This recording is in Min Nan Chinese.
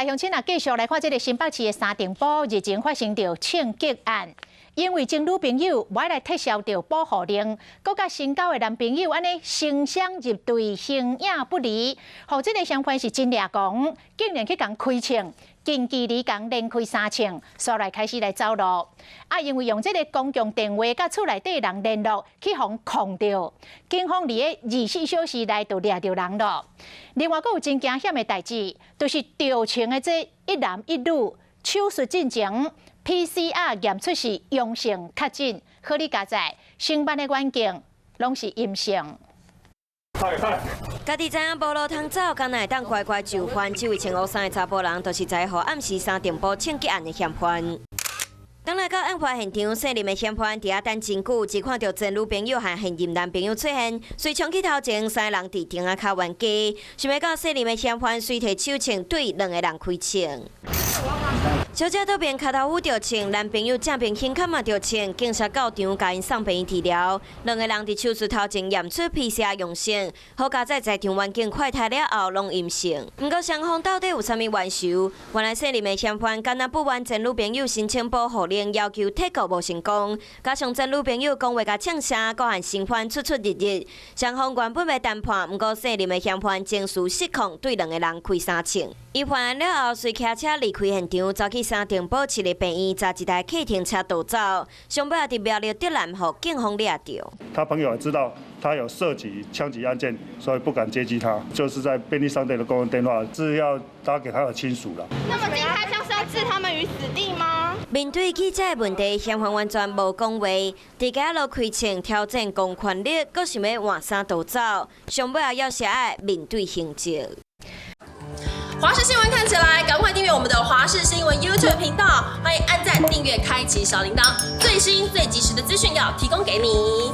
來鄉親啊，繼續來看這个新北市的三重埔日前發生著槍擊案，因為前女朋友欲來撤銷著保護令，閣佮新交的男朋友按呢成雙入對，形影不離，予這个嫌犯是真掠狂，竟然去共開槍，近距離共連開三槍，煞來開始來走路。啊，因為用這个公共電話佮厝內底人聯絡，去予控著，警方佇咧24小時內就掠著人囉。另外，閣有真驚險的代誌，就是著槍的這一男一女手術進前 PCR 驗出是陽性確診，好佳哉，承辦的環境攏是陰性。家己知影無路通走，敢若會當乖乖就範？這位穿烏衫的查埔人，就是昨昏暗時三重埔槍擊案的嫌犯。當來到案發現場，姓林的嫌犯佇遐等真久，只看著前女朋友和現任男朋友出現，隨衝去頭前，三个人佇亭仔跤冤家。想欲到姓林的嫌犯隨提手槍對兩个人開槍。小姐倒邊跤頭趺著槍，男朋友正邊胸口嘛著槍，警察到場共𪜶送病院治療。兩个人佇手術頭前驗出 PCR 陽性，好佳哉在場環境快篩了後攏陰性。毋過雙方到底有啥物冤仇？原來姓林的嫌犯敢若不滿前女朋友申請保護令，要求撤告無成功，加上前女朋友講話共嗆聲，閣和新歡出出入入，雙方原本欲談判，毋過姓林的嫌犯情緒失控，對兩个人開三槍。伊犯案了後，隨騎車離開現場，走去三重埔市立病院，鍘一台客停車逃走。上尾佇苗栗竹南予警方掠著。他朋友也知道他有涉及槍擊案件，所以不敢接近他，就是在便利商店的公用電話是要打給他的親屬了。那麼這開槍是要置他們於死地嗎？面對記者的問題，嫌犯完全無講話，佇街路開槍挑戰公權力，閣想欲換衫逃走，上尾也猶是愛面對刑責。華視新聞看起來，趕快訂閱我們的華視新聞 YouTube 頻道，歡迎按讚、訂閱、開啟小鈴鐺，最新最及時的資訊要提供給你。